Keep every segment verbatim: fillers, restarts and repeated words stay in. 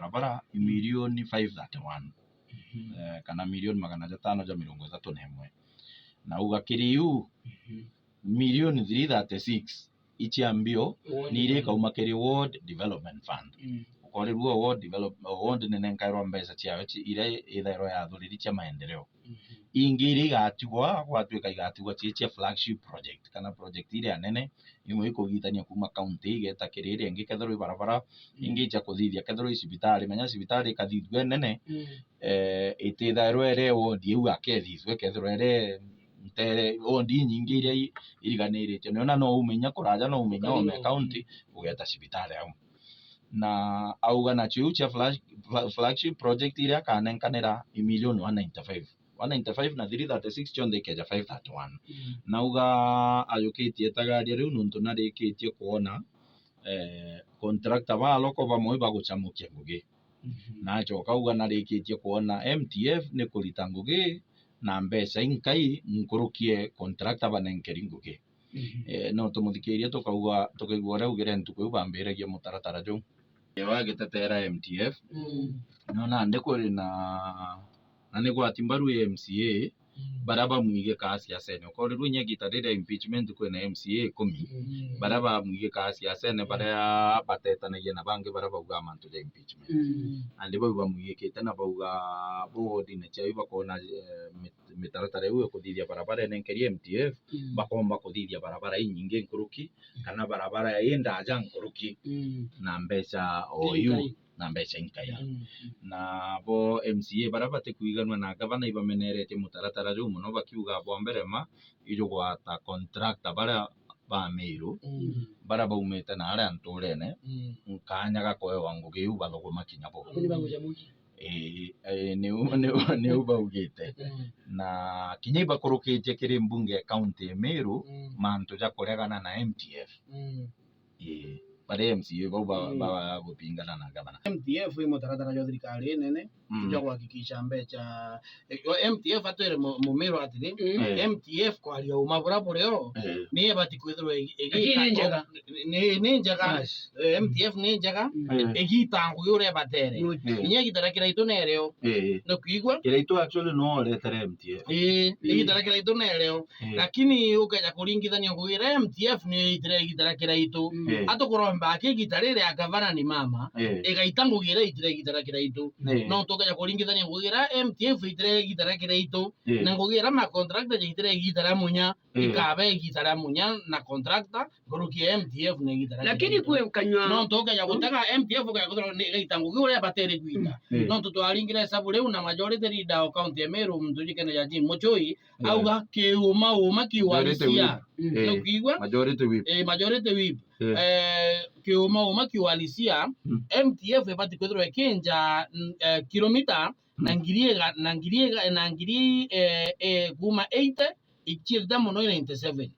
bara i milioni five thirty-one, eh, kana milioni magana jatano ja mirongo ithatu na imwe. Na uga kiri iu, milioni three thirty-six icia mbio ni iria ikauma kiri Ward Development Fund. Ukorirua ward develop-, ward ninenkairwa mbeca ciayo ci-, iria ithairwa yathuriri cia maendeleo. Ingi iria igatigwa, gwatuika igatigwa cii cia flagship project, kana project iria nene, imwe ikugitania kuma county igeta kiri iria ingi, kethirwa i barabara, ingi icia kuthithia, kethirwa i cibitari, menya cibitari ikathithua inene, eh, itithairwa iri ward iu akethithua, ikethirwa iri ntere, ward inyingi iria i-, iriganiritio. Niona no ume inya kuraja, no ume inya ome county, ugeta cibitari au. Na auga nacio iu cia flash-, fla-, flagship project iria akanenkanira i milioni one ninety-five. One ninety-five na three thirty-six cionthe ikeja five thirty-one. Na auga ajukitie etagaria riu nontu narikitie kwona, eh, contractor ba local bamwe bagucamukia ngugi. Na acoka auga narikitie kwona M T F ni kurita ngugi na mbeca inkai nkurukie contractor banenkeri ngugi. Eh, no tumuthikiirie tukauga, tukaigua uria augire ntuku iu bambiragia mutaratara juu. Eh, wa gitetera M T F, nona ndi kuri na, na ni gwati mbaru ya M C A, baria bamwigikaa siasene. Ukorirua inya gita riria impeachment kwina M C A ikumi, baria bamwigikaa siasene, baria batetanagia na bangi baria baugaa mantu ja impeachment. Nandi bau bamwigikite na bauga bo wodine ciao ibakoona, eh, mit-, mitaratara iu ikuthithia barabara inenkeri M T F, bakomba kuthithia barabara inyingi nkuruki, kana barabara indaja nkuruki, na mbeca o iu, na mbeca inkai. Na bo M C A baria batikwiganua na gavana ibameneretie mutaratara juu mono, bakiuga bwa mbere ma ijugwata contractor baria ba Meru, baria baumite na aria nturene, nkanya ga kwewa ngugi iu bathuguma kinya bo. Ii, ii, niu, niu, niu baugite. Na kinya ibakurukitie kiri mbunge ya county ya Meru, mantu ja kuregana na M T F. Ii, bari M C A bau ba, ba, bagupingana na gavana. M T F i mutaratara jwa thirikari inene, jwa kuhakikisha mbeca, eh, M T F atwire mu-, Mumiru atiri, M T F kwaria uma buria burio, ni ibati kwithirwa igi-, igita-, ni njega. Ni, ni njega. Eh, M T F ni njega, igita ngugi uria ibatere. Inya igita ria Kiraitu nerio. Nukwigua? Kiraitu actually no oretere M T F. Ii, igita ria Kiraitu nerio. Lakini ukeja kuringithania ngugi iria M T F ni itire igita ria Kiraitu. Atukuromba aki igita riria gavana ni mama, igaita ngugi iria itire igita ria Kiraitu. Nontu ukeja kuringithania ngugi iria M T F itire igita ria Kiraitu, na ngugi iria ma contractor jaitire igita ria munya, ikabe igita ria munya na contractor, nkuruki ya M T F na igita ria Kiraitu. Lakini kwi kanywa. Nontu ukeja gutega M T F ukeja kuthirwa ni igaita ngugi uria ibatere gwita. Nontu twaringire hesabu riu na majority leader o county ya Meru, muntu ujikene ja Jean Muchui, auga kiuma uma kiuhalisia. Nukwigua? Majority whip. Eh, majority whip. Eh, kiuma uma kiuhalisia, M T F ibati kwithirwa ikinja, mm, eh, kilomita na ngiri iga-, na ngiri iga-, na ngiri, eh, eh, kuma eighty, ichiirite mono ninety-seven.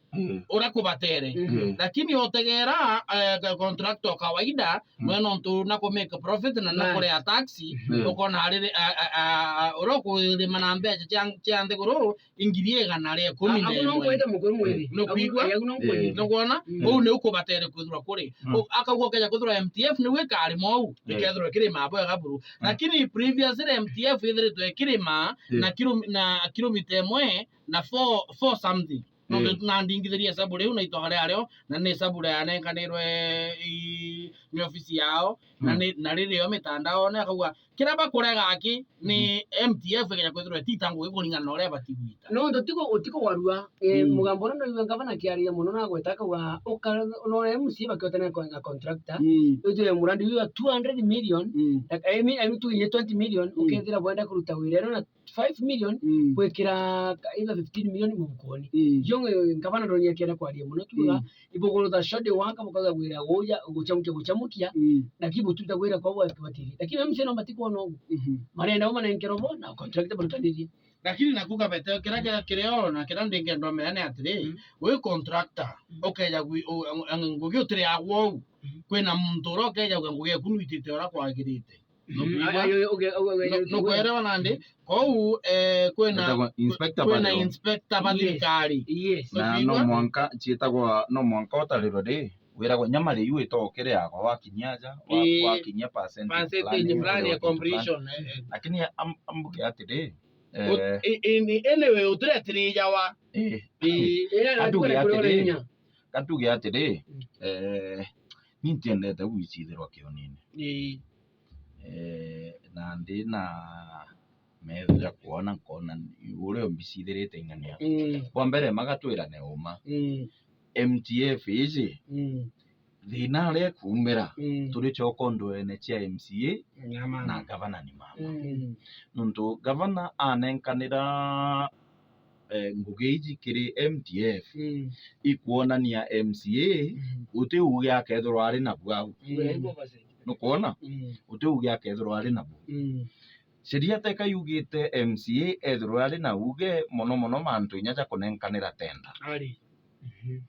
Uria kubatere. Lakini utegera, eh, ka-, contractor o kawaida, we nontu na ku make profit na na kurea tax, ukona ariri, a, a, a, a, uria ukurima na mbeca cia, cia nthiguru, ingiri igana ria ikumi na imwe. Nukwigua? Nukwona? Uu niu kubatere kwithirwa kuri. U-, akauga ukeja kwithirwa M T F niu ikarima uu, ikethirwa ikirima bwega buru. Lakini previously M T F ithiritwe ikirima na kilo-, na kilomita imwe na four, four something. No, na ndingithirie hesabu riu na itwa ria rio, na ni hesabu ria yanenkanirwe i, ni ofisi yao, na ni, na ririo mitandaone, akauga, kiria bakurega aki ni M T F ikenya kwithirwa itita ngugi kuringana na uria ibati gwita. Nontu tiko, utiko warua, eh, mugambo uria ndaigua ngavana akiariria mono na agweta akauga, uka-, nona M C A bakiotana na con-, na contractor, witire murandi uyu wa two hundred million, na, I mean, I mean, tuinye twenty million, ukethira bwenda kuruta wira eno na five million, gwikira ka-, either fifteen million mufukoni. Yo, eh, ngavana ndoni akienda kwaria mono, tuga, ibugurutha shoddy work, bukauga gwira guja, guchamukia, guchamukia, na kibututa gwira kwa bwa kibatiri. Lakini M C A no matikwona uguo. Marenda bo manenkerwa bo na contractor barutanirie. Lakini naku Kabete, kiria, kiria kirio na kiria ndingenda umenya ni atiri, wi contractor, ukeja gwi-, u-, ang-, ang-, ngugi utiriagwa uu, kwina muntu uria ukeja uga ngugi eku nwitite uria kwagirite. Nukwigua? Nukwelewa nandi? Kou, eh, kwina, kwina inspector ba thirikari. Na no mwanka ciitagwa, no mwanka utarirwe ri, Wiragwa nyama riu itokire yakwa, wakinyia aja, wa- Ii. wakinyia percentage Percentage fulani, fulani ya uria completion, eh, eh. Lakini am- ambuge atiri, Ut- eh, i- i- ni- anyway, utiretirijawa. Eh. Ii, ira Katuge irakuwa ni kuria atiri, uri inya. Katuge atiri, Mm. eh, ni ntiendete gwicithirwa kionini. Ii. Eh, na ndi na metho ja kwona, nkona uria mbicithirite ing'ania. Mm. Bwa mbere, magatwirane uma. Mm. M T F iji, Mm. thina aria ikuumira, Mm. turi chokondwene cia M C A Nyama. na gavana ni mama. Mm. Nontu gavana anenkanira, eh, ngugi iji kiri M T F, Mm. ikwonania M C A Mm. uti uge akethirwa ari nabu au. Mm. Nukwona? Mm. Uti uge akethirwa ari nabu. Mm. Sheria teka yugite M C A ethirwe ari na uge mono mono mantu inya ja kunenkanira tenda. Ari. Mhm.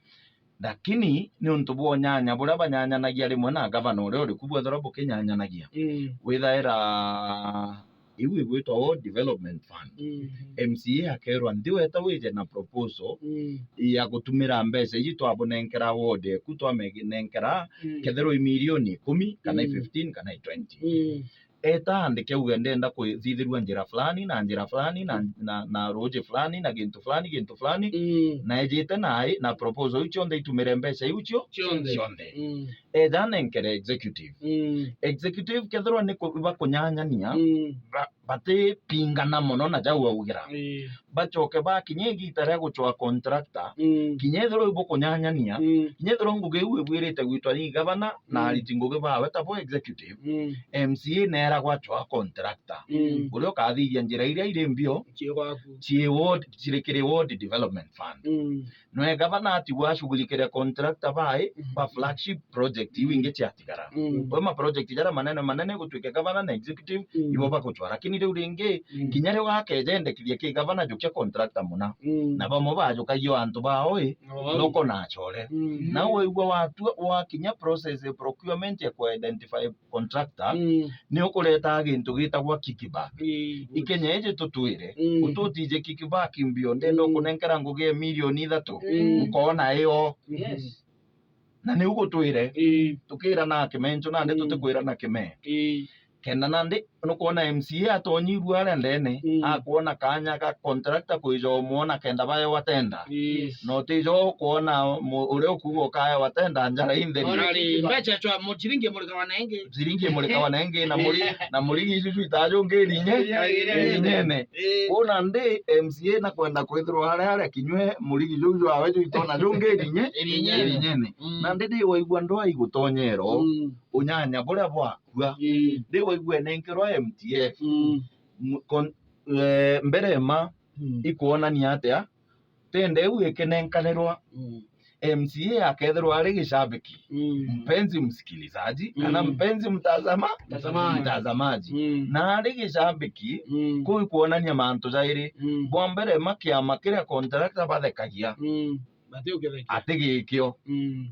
Lakini niuntu bwa unyanya buria banyanyanagia rimwe na gavana uria uri ku, bwethirwa bukinyanyanagia, Mm. withaira iu igwitwa Ward Development Fund. Mm. M C A akerwa, "Ndi weta wije na proposal Mm. ya gutumira mbeca iji twabunenkera ward eku, twamenenkera Mm. kethirwa i milioni ikumi kana i Mm. fifteen kana i twenty." Mm. Eta andike uge, "Ndenda kwithithirua njira fulani na njira fulani na, Mm. na, na ruji fulani na gintu fulani, gintu fulani." Mm. Na ejite nai na proposal iu cionthe itumire mbeca iu cio Cionthe. cionthe. Mm. Eja nenkere executive. Mm. Executive kethirwa ni ku- bakunyanyania, Mm. ba- batipingana mono na jau augira. Ii. Bacoke bakinya igita ria gucwa contractor, Mm. kinya ethirwa ibukunyanyania, Mm. kinya ethirwa ngugi iu ibwirite gwitwa ni gavana na Mm. ariti ngugi bawe tabo executive, Mm. M C A neeragwa acwa contractor. Mm. Uria ukathithia njira iria iri mbio Cie gwaku. cii ward, ciri kiri Ward Development Fund. Mm. Nwe gavana atigwa ashughulikire contractor bae, Mhm. ba flagship project iu Mm. ingi ciatigara. Mm. Kwi ma project jaria manene manene gutwike gavana na executive Mm. ibo bagucwa. Lakini riu ringi, Mm. kinya riu gakejendekithia ki gavana, jukia contractor muna. Mm. Na bamwe bajukagia antu bao i, Oh. thoko na achore. Mm. Na waigua watua, wakinya process ya procurement ya ku identify contractor, Mm. ni ukureta gintu gitagwa kickback. Ii. I Kenya iji tutwire, Mm. ututije kickback mbio, ndenda Mm. ukunenkera ngugi ya milioni ithatu, Mm. ukona iyo. Yes. Na niu gutwire, Ii. tukirana kimencho nandi Mm. tutikwirana kime. Ii. Kenda nandi nukwona M C A atonyirue aria ndene, Mm. akwona kanya ga contractor kwija umwona kenda baewa tenda. Yes. Na utija ukwona mu- uria ukuuga ukaewa tenda njara intheri. Ona ri, mbeca chwa mu-, chiringi murikawa na ingi. Chiringi murikawa na ingi na muri-, na murigi icu cwitaga jungi irinye, Irinyene. Irinyene. Ii. Kwou nandi M C A nakwenda kwithirwa aria aria kinywe murigi juu jwawe jwitona jungi irinye, Irinyene. Irinyene. Mm. Nandi ndi waigua ndwaa igutonyero, Mm. unyanya buria bwakua. Ii. Ndi waigua enenkerwa M T F. Mm. M-, kon-, eh, mbere ma Mm. ikwonania atia tenda iu ikinenkanirwa Mm. M C A akethirwa ari gishabiki, Mm. mpenzi msikilizaji, kana Mm. mpenzi mtazama-, Mtazamaji. mtazamaji. Mm. Na ari gishabiki, Mm. kuu ikwonania mantu jairi. Mm. Bwa mbere ma kiama kiria contractor bathekagia. Mm. Bati ukithekia. Ati gikio. Mm.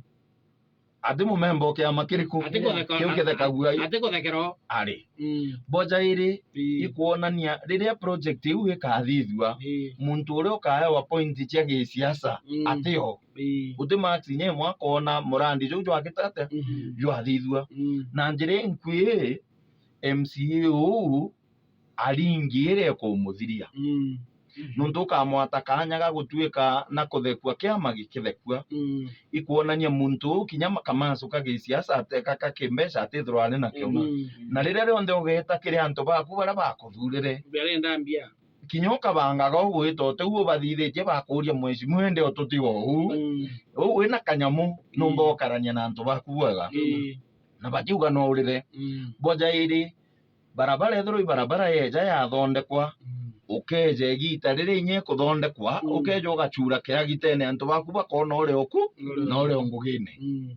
Ati mumemba o kiama kiriku? Ati kutheka-, kiu kithekagua i-, ati kuthekera o. Ari. Mm. Bo jairi Ii. ikwonania riria project iu ikathithua, Ii. muntu uria ukaewa point cia gisiasa Mm. atio. Ii. Uti max nye imwe akona murandi juu jwakite atia? Mhm. Jwathithua. Mm. Na njira inkui, M C A uu aringi iria ikumuthiria. Mm. Nontu ukamwata kanya ga gutuika na kuthekua kiama gikithekua. Mm. Ikwonania muntu uu kinya ma-, kamasu ka gisiasa ate-, ka, ka kimbeca atithirwa ari nakio. Mm. Na riria rionthe ugeeta kiri antu baku baria bakuthurire, Barenda mbia. kinya ukabangaga ugwita uti uu ubathithitie bakuria mheshimiwa indi ututiga uu. Mm. Uu wina kanyamu, numba Mm. ukarania na antu baku bwega. Ii. Na bakiuga no urire. Mm. Bo jairi, barabara ethirwa i barabara yeja yathondekwa, Mm. ukeja igita riria inya ikuthondekwa, Mm. ukeja ugachura kiragitene antu baku bakona uria uku Uria na uria ungugine. Mm.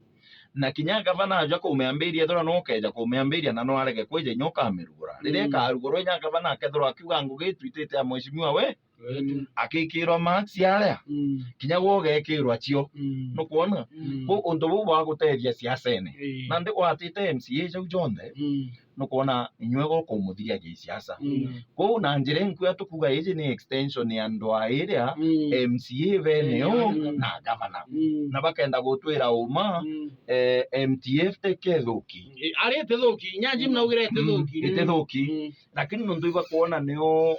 Na kinya gavana aja kumiambiria, ethirwa no ukeja kumiambiria na no arege kwija inya ukamirugura. Riria Mm. ikarugurwa inya gavana akethirwa akiuga ngugi itwitite ya mheshimiwa we, Mm. Akikirwa marks aria, mm, kinya gwe ugekirwa cio. Mm. Nukwona? Mm. Kwou untu buu bwa guteethia siasene. Ii. Nandi gwatite M C A jau jonthe, mm, nukwona inywe gukumuthiria gisiasa. Mm. Kwou na njira inkwia tukuga iji ni extension ya ndwaa iria, mm, M C A bene yo, mm, na gavana. Mm. Na bakenda gutwira uma, mm, eh, M T F ti kethuki. Ii, ari ti thuki, nyanji, mm, mnaugire ti, mm, thuki. Iti thuki. Mm. Lakini nontu ibakwona nio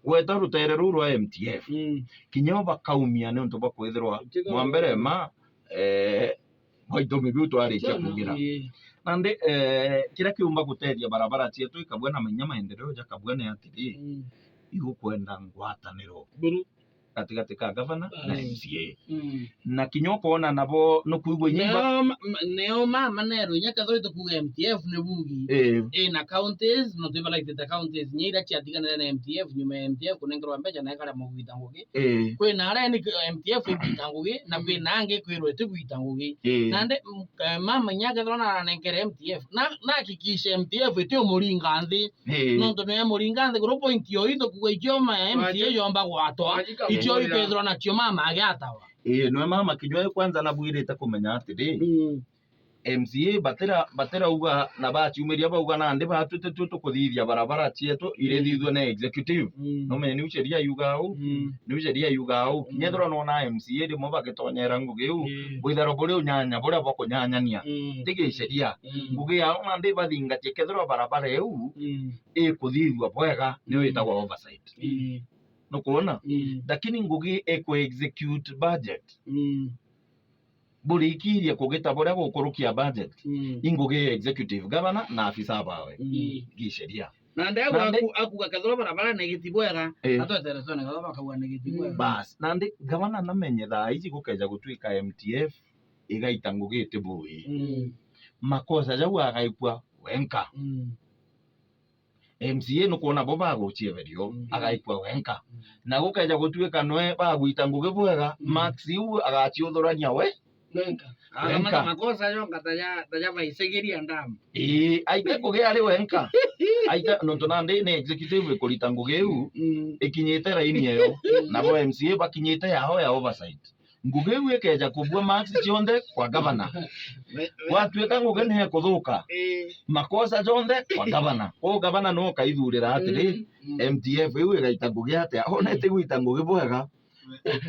gweta rutere ruu rwa M T F, mm, kinya o bakaumia niuntu bwa kwithirwa, tiga, mwambere ma, eh, bwa itumi biu twarikia kugira. Ii. Nandi, eh, kiria kiumba gutethia barabara cietu ikabua na mainya maendeleo jakabua ni atiri, mm, igukwenda ngwataniro buru gatigati ka gavana na, bas, M C A. Mm. Na kinya ukoona nabo nukwigua inya iba- Neo ma-, ma-, neo mama nero inya kethirwa itukuga M T F ni bugi. Ii. Ii, na counties, no twibalaitite counties inya iria ciatiganire na M T F, nyuma ya M T F kunenkerwa mbeca na ikaremwa kugita ngugi. Ii. Kwina aria ni M T F igwita ngugi, na, mm, kwina angi kwirwa itigwita ngugi. Ii. Nandi, mm, eh, mama inya kethirwa naranenkere M T F, na, nahakikishe M T F itiumuringa nthi. Ii. Nontu niwe muringa nthiguru, point yo ithukuga icio ma M C A yomba gwatwa, icio ikethirwa nacio mama agiatawa. Ii, nwe mama kinywa kwanza nabwirite kumenya atiri, mm, M C A batira, batirauga na baciumiria bauga nandi batu titwe tukuthithia barabara cietu, mm, irithithue na executive. Mm. Numenye niu sheria yugaa uu. Mm. Niu sheria yugaa uu. Kinya, mm, ethirwa nona M C A rimwe bagitonyera ngugi iu, mm, bwitharo buri unyanya buria bwa kunyanyania. Mm. Ti giceria. Mm. Ngugi yao nandi bathingatie kethirwa barabara iu, mm, ikuthithua bwega, niyo, mm, itagwa oversight. Mm. Nukwona? Mm. Lakini ngugi iku execute budget, mm, burikirie kugita buria gukurukia budget, mm, i ngugi ya executive, gavana na afisa bawe. Mm. Giceria. Na ndegu, nandi aku-, akuga kethirwa barabara negiti bwega, eh, atwetere twone kethirwa bakauga negiti bwega. Bas, nandi gavana namenye thaa ici gukeja gutuika M T F igaita ngugi iti bui. Mm. Makosa jau agaikua wenka. Mm. M C A nukwona bo bagucieberio, mm, agaikua wenka. Mm. Na gukeja gutuika nwe bagwita ngugi bwega, mm, marks iu agaciuthurania we wenka. Wenka. Akamanya makosa jonka taja, taja baisegeria ndamu. Ii, aite ngugi ari wenka. Aite, nontu nandi ni executive ikurita ngugi iu, mm, ikinyite raini eyo. Mm. Nabo M C A bakinyite yao ya oversight. Ngugi iu ikeja kubua marks cionthe kwa gavana. We-, we-, gwatuika ngugi ni ekuthuka, ii, makosa jonthe kwa gavana. Kwou gavana no ukaithurira atiri, mm, mm, M T F iu igaita ngugi atia? Ona itigwita ngugi bwega,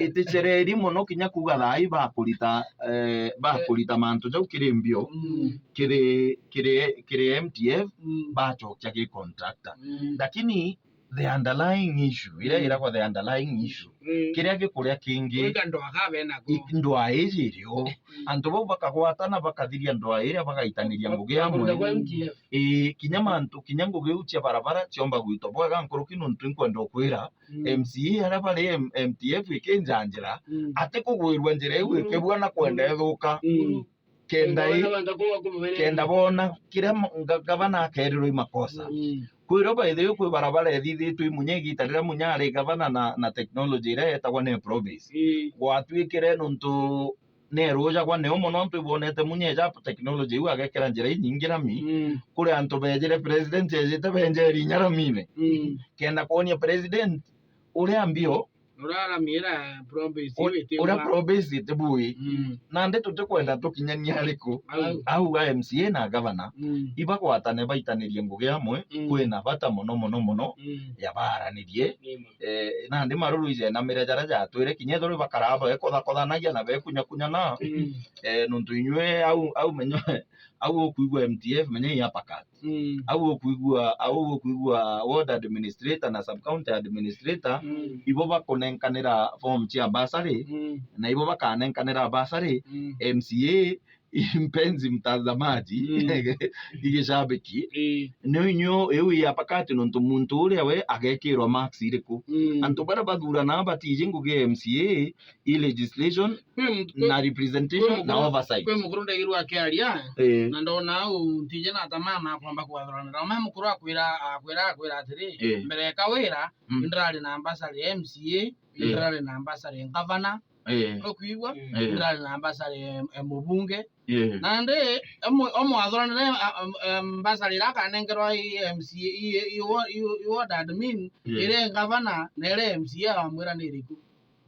iticereri mono kinya kuga thaa ii bakurita, eh, bakurita mantu jau kiri mbio, mm, kiri, kiri, kiri M T F, mm, bacokia gi contractor. Mm. Lakini the underlying issue, iria, mm, iragwa the underlying issue, mm, kiria gikuria kingi, uga ndwaa kabe nako, i-, ndwaa iji irio. Mm. Antu bau bakagwatana, bakathiria ndwaa iria, bagaitaniria ngugi amwe. Bakunda kwa M T F. Ii, kinya mantu, kinya ngugi iu cia barabara ciomba gwitwa bwega nkuruki, nontu inkwenda ukwira, mm, M C A aria bari M-, M T F ikinjanjira, mm, atikugwirua njira iu, mm, ikibua na kwenda, mm, ithuka. Mm. Kenda, kenda i-, bona, kenda bona kiria m-, nga-, gavana akerirwo i makosa. Mm. Kwirwo by the way, kwi barabara ithithitwe i Munya igita riria Munya ari gavana na, na technology iria yetagwa ni province. Mm. Gwatuikire nontu ni erujagwa nio mono, antu ibonete Munya eja technology iu agekira njira inyingi rami. Mm. Kuri antu bejire president ejite benjeri inya ramine. Mm. Kenda kwonia president uria mbio Uraramiira province u-, iu iti uria bwa- province iti bui. Mm. Nandi tutikwenda tukinyania ariku? Au. Au a M C A na gavana, mm, ibagwatane baitanirie ngugi amwe, mm, kwina bata mono, mono, mono, mm, ya baaranirie. Nima. Eh, nandi maruru ijenamire jaria jatwire, kinya ethirwa ibakaraa bekothakothanagia na bekunyakunyana. Mm. Eh, nontu inywe au, au menyo, au ukwigua M T F, menya i uppercut. Mm. Au ukwigua, au ukwigua ward administrator na sub county administrator, mm, ibo bakunenkanira form cia bursary, mm, na ibo bakanenkanira bursary, mm, M C A, mpenzi mtazamaji, mm, igishabiki. Ii. Nio inyo iu i uppercut nontu muntu uria we agekirwa marks iriku? Mm. Antu baria bathurana batiji ngugi ya M C A, i legislation, kwi muntu, na representation, kwi mukuru, na oversight. Kwi mukuru ndegirwe akiaria, eh, na ndona au ntije na tamaa na kwamba kwathurana. Ndona mukuru akwira, akwira, akwira atiri, eh, mbere ya kawira, mm, ndirari na ambassador M C A, eh, ndirari na ambassador governor. Eh. Nukwigua? Eh. Ndirari na ambassador, eh, mubunge. Yeah. Nandi, omwe, omwe athuranire, a, a, a, mbasari iria akanenkerwa i M C A, i, i, i, i ward admin, yeah, iri ngavana, na iri M C A wamwira ni iriku?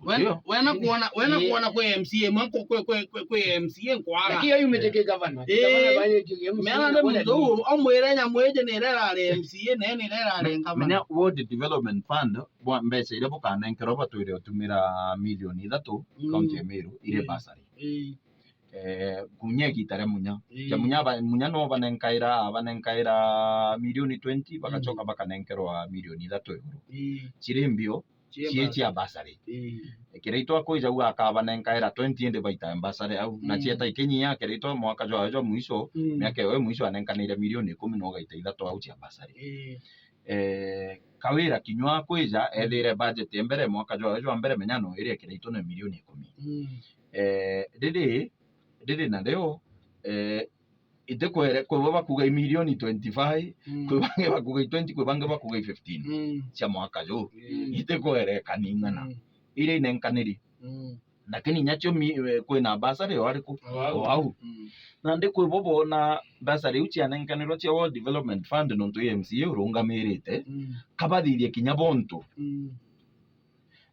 Wena, ndio, wena kuona, wena, eh, kuona kwi M C A, mwa kwi, kwi, kwi, kwi, kwi M C A nkwaga. Lakini hiyo yumite ki gavana. Eh. Gavana banye ki M C A. Mea nandi muntu uu, omwire nyamu iji ni iria irari M C A, na ni iria irari gavana. Menya Ward Development Fund, bwa mbeca iria bukanenkerwa batwire utumira milioni ithatu, mm, county ya Meru, iri, mm, bursary. Eh. Eh, kunya igita ria Munya. Eh. Ja Munya ba-, Munya no banenkaira, banenkaira milioni twenty, bagacoka, mm, bakanenkerwa milioni ithatu iguru. Eh. Ciri mbio, cie cia bursary. Eh. Kiraitwa akwija u akabanenkaira twenty indi baita bursary au. Na, mm, cieta ikinyia Kiraitwa mwaka jwayo jwa mwisho, mm, miaka iyo ya mwisho anenkanire milioni ikumi na ugaita ithatu au cia bursary. Eh. Eh, Kawira kinyua akwija, mm, ethire budget ya mbere, mwaka jwayo jwa mbere menya no iria Kiraitwa na milioni ikumi. Mm. Eh, riri, riri nario, eh, itikwere, kwi bo bakuga i milioni twenty-five, mm, kwi bangi bakuga i twenty, kwi bangi bakuga i fifteen, mm, cia mwaka juu. Mm. Itikwere kaning'ana. Mm. Iria inenkaniri. Mm. Lakini nyacio mi-, eh, kwina bursary o ariku? O au. O au. Mm. Nandi kwi bo boona bursary iu cianenkanirwa cia Ward Development Fund nontu i M C A urungamirite, mm, kabathithie kinya bontu. Mm.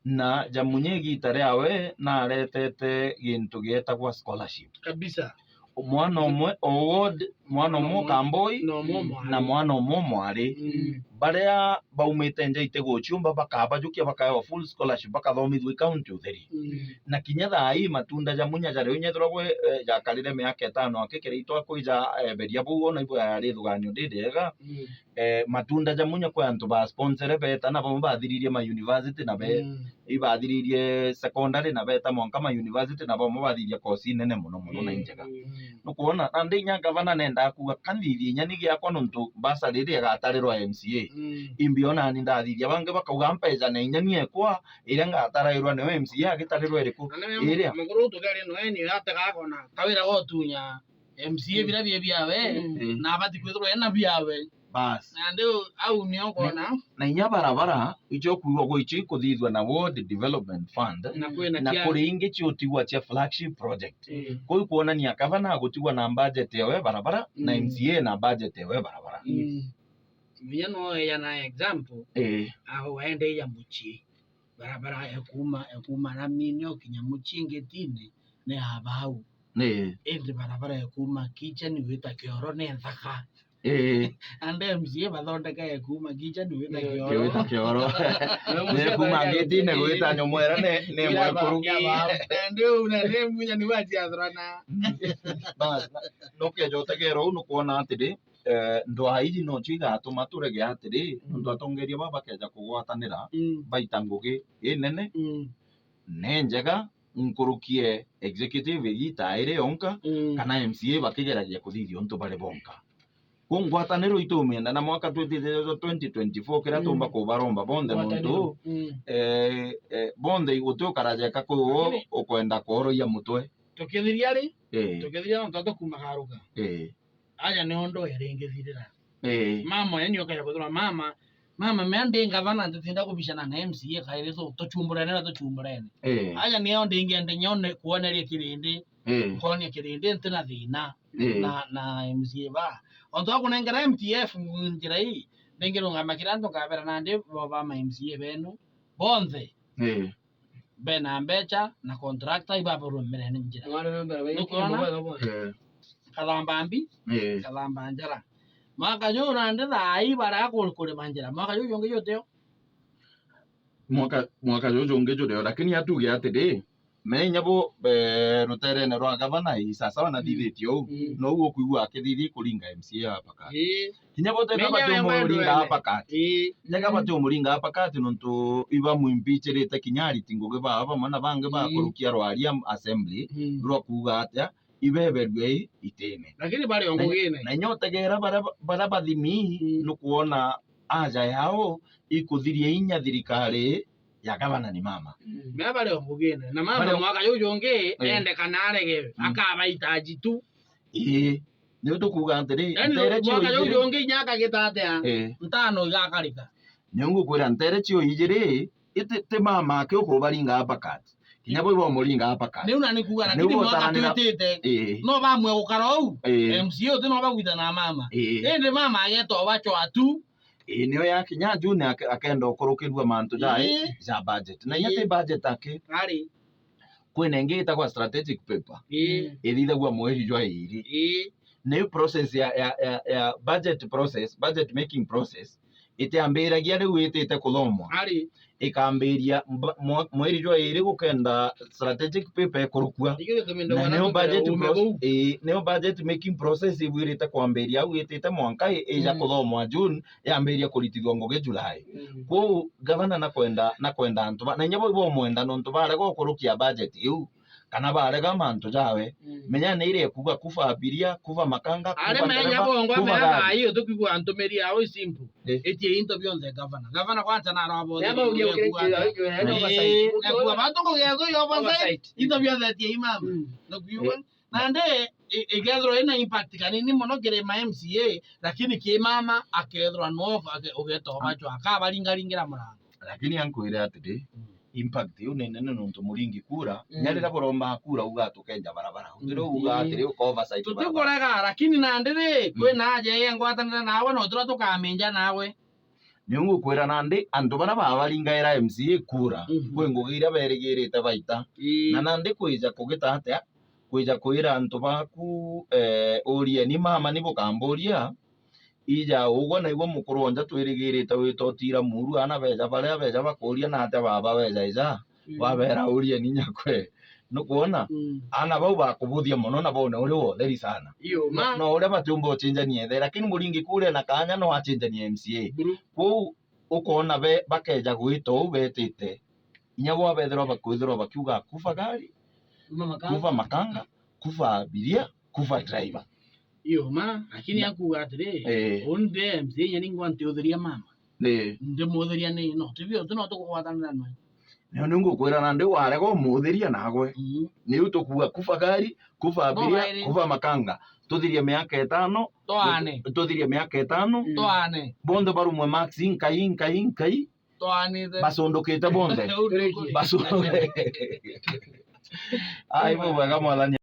Na ja Munya igita riawe naretete gintu gietagwa scholarship. Kabisa. Mwana umwe o ward, mwana umwe o Kamboi, na umwe o mwari, na mwana umwe o mwari. Mm. Baria baumite nja itiguciumba bakabajukia, bakaewa full scholarship, bakathomithua i county utheri. Mm. Na kinya thaa ii matunda ja Munya jaria unyethirwa gwe, eh, jakarire miaka itano aki Kiraitwa akwija, eh, beria buu ona ibo yari thuganio ndindega. Mm. Eh, matunda ja Munya kwi antu ba sponsor beeta na bamwe bathiririe ma university na be-, mm, ibathiririe secondary na beeta mwanka ma university na bamwe bathithia course inene mono mono na, mm, injega. Mm. Nukwona, nandi inya gavana nendaa kuuga kanthithie inya ni giakwa nontu bursary iria igatarirwa M C A. Mm. Imbi ona ni ndathithia, bangi bakauga mpeja na inya ni ekwa iria ngatarairwa nio M C A agitarirwa iriku? Na niwe iria mukuru tugerie noe ni atega akona kawira gotunya M C A, mm, biria bie biawe, mm, na abati kwithirwa ena biawe. Bas. Nandi u-, au nio ngona. Na, na inya barabara, icio kuigwa gwicio ikuthithua na Ward Development Fund, na kwina na kia- kuri ingi ciutigwa cia flagship project. Mm. Kuu kwonania gavana agutigwa na budget yawe barabara, na, mm, M C A na budget yawe barabara. Mm. Munya no eya na example, eh, aho waende ya mucii. Barabara ekuma, ekuma ramini ukinya mucii ngetine ni abau. Ii. Indi barabara ekuma kitchen gwita kioro ni nthaka. Ii. Ande M C A bathondeka ekuma kitchen gwita kioro. Gwita kioro. Ni ekuma ngetine gwita nyomwera ni, ni mwekuru. Ii. Ande una ni Munya ni waciathurana. Bas, na, nukeja utegera uu nukwona atiri, eh, ndwaa iji nocio igatuma turege atiri, mm, nontu atongeria baba bakeja kugwatanira, mm, baita ngugi inene, mm, ne njega nkuruki e executive igita iri yonka, mm, kana M C A bakigeragia kuthithia untu bari bonka. Kuu ngwataniro itu umienda na mwaka twitite twenty twenty-four kiria, mm, tumba kubaromba bonthe, ngwataniro, nontu, mm, eh, eh, bonthe guti ukaraja eka kwi wo, lakini ukwenda kworoia mutwe. Tukithiria ri? Eh. Tukithiria nontu tukumagaruka. Eh. Aja nio ndoa iringithirira. Eh. Mama yani ukaja kwithirwa mama, mama, mea ndi ngavana ntitinda kubicana na M C A kairi tu-, tuchumburene na tuchumburene. Eh. Aja nio ndingiende nyone kuoneria kirindi, eh, nkonia kirindi ntina thina, eh, na, na M C A ba. Ontu akunengera M T F njira ii, ndingirungama kiri antu nkabera nandi bo ba ma M C A benu bonthe. Eh. Bena mbecha na contractor ibabarumire ni njira. Nukwona? Eh. Kathamba mbi, eh, kathamba njara. Mwaka juu nandi thaa ii baria kuri-, kurima njira. Mwaka juu jungi jutio. Mwaka, mwaka juu jungi jurio, lakini atuge atiri, me inya bo, eh, ruterene rwa gavana ii sasawa na, mm, thithitie uu. Mm. Nouguo ukwigua akithithia kuringa M C A hapa kati. Ii. Kinya bo teka batiumuringa hapa kati. Ii. Teka batiumuringa hapa kati nontu iba mwimpichirite kinya ariti ngugi baa bamwe na bangi, mm, bakurukia rwaria assembly, mm, rwa kuuga atia, ibeberue i-, itine. Lakini bari o ngugine. Na inya utegera baria, baria bathimi, mm, nukwona aja yao ikuthiria inya thirikari ya gavana ni mama. Mm. Mea bari o ngugine. Na mama bari o mwaka juu jungi, eh, ende kana arege, mm, akabaitaji tu. Ii. Niu tukuuga atiri, yani, ntere cio mwaka juu ijiri. Jungi inya akagita atia? Eh. Ntano igakarika. Niu ngukwira ntere cio ijiri, iti, ti mama ake ukubaringa hapa kati. Kinya bo ibo muringa hapa ka. Niu na nikuga, na lakini niu mwaka gutaranira twitite. Ii. No bamwe gukara ou. Ii. M C A uti no bagwita na mama. Ii. Indi mama ageta obachwa tu. Ii, niyo yakinya June ake-, akenda ukurukirua mantu ja, ii, ja budget. Na inya, ii, ti budget aki. Ari. Kwina ingi itagwa strategic paper. Ii. Ithithagua mweri jwa iri. Ii. Niyo process ya, ya, ya, ya budget process, budget making process, itiambiragia riu itite kuthomwa. Ari. Ikambiria mba-, mwa-, mweri jwa iri gukenda strategic paper ikurukua. Ikio gitumi ndauga na niyo budget process, ii, niyo budget making process ibwirite kwambiria au itite mwanka i-, ija, mm, kuthomwa June, yambiria kuritithua ngugi July. Mm. Kwou gavana nakwenda, nakwenda antu ba, na inya bo ibomwenda nontu barega ukurukia budget iu, kana barega mantu jawe. Mm. Menya ni iria ikuga kufa abiria, kufa makanga, kufa dereva, kufa gari. Aria menya bongwa mea thaa iyo tukwigua ntumiri yao i simple. Eh. Itie into bionthe gavana. Gavana kwanza narabothe. Ii, nakuga bantu kugetho yo oversight. Oversight. Into bionthe itie imama. Mm. Nakuigua. Eh. Nandi i-, igethirwa ina impact kanini mono kiri ma M C A, lakini ki mama akethirwa no ake-, ugeta obachwa, akabaringaringira murango. Lakini ankwire atiri, mm, impact iu ni nene nontu muringi kura, mm, inya riria buromba kura uga tukenja barabara. Utiri, mm, uga atiri uka oversight barabara. Tutikurega, lakini nandi ri, mm, kwina aja ya ngwatanira nawe na utira tukaminja nawe. Niu ngukwira nandi antu baria babaringaira M C A kura, mhm, kwi ngugi iria berigirite baita. Ii. Na nandi kwija kugita atia, kwija kwira antu baku, eh, urieni mama ni bukamburia, ija ugwe naigwe mukuru onja twirigirite wita utira muru, ana beja baria beja bakuria na atia baba weja ija. Mm. Wabera urieni nyakwe. Nukwona? Mm. Ana bau bakubuthia mono na bone uri wa utheri sana. Iyo, no, ma. No uria batiumba ucinjania ithe, lakini muringi kura ena kanya no acinjania M C A. Buru. Kwou ukona be, bakeja gwita uu betite. Inya bo abethirwa bakwithirwa bakiuga kufa gari, kufa makanga, kufa makanga, kufa abiria, kufa driver. Iyo ma, lakini akuga atiri, eh, uu ndi M C A inya ningwa ntiuthiria mama. Ii. Ndimuthiria ni, no, tibio, ti no tukugwatanira nwe. Niu ni ngukwira nandi warega umuthiria nagwe. Mm. Niu tukuga kufa gari, kufa abiria, kufa makanga. Tuthirie miaka itano. Twaane. Tuthirie miaka itano. Mm. Twaane. Bonthe barumwe max, nkai, nkai, nkai. Twaanite. Bacundukite bonthe. Bacu-, ai, bubwega mwathani.